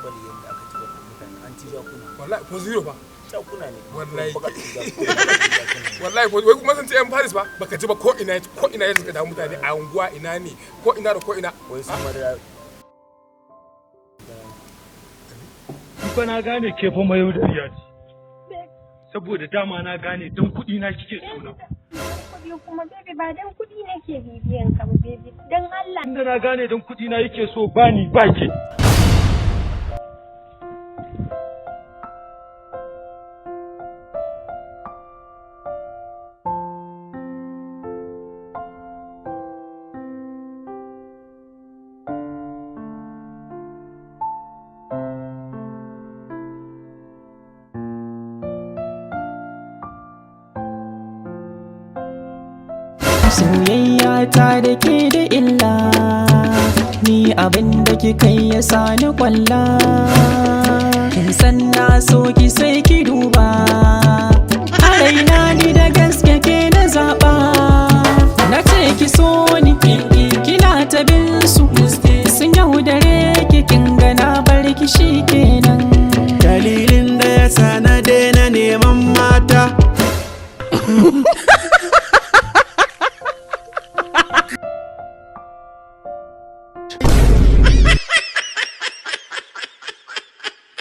Bal yadda aka ci bal ɗin mutane, an ci jakuna. Wallahi 4-0 ba. Jakuna ne. Wallahi. Baka ci jakuna. Wallahi wai kuma sun ce yan Paris ba, baka ji ba, ko ina ko ina yadda suka damu mutane a unguwa, ina ne, ko ina da ko ina. Wai su madara. Ni fa na gane ke fa mayaudariya ce. Saboda dama na gane don kuɗi na kike sona. Kuɗi kuma, baby, ba dan kuɗi nake bibiyan ka ba, baby, dan Allah. Inda na gane don kuɗi na yake so, ba ni ba ke. Soyayya ta da ke da illa, ni abin da kika yi ya sani kwalla. Kin san na so ki, sai ki duba a raina, ni da gaske ke na zaɓa. Na ce ki so ni, kina ta bin su, sun yaudare ki, kin ga na bar ki, shi kenan.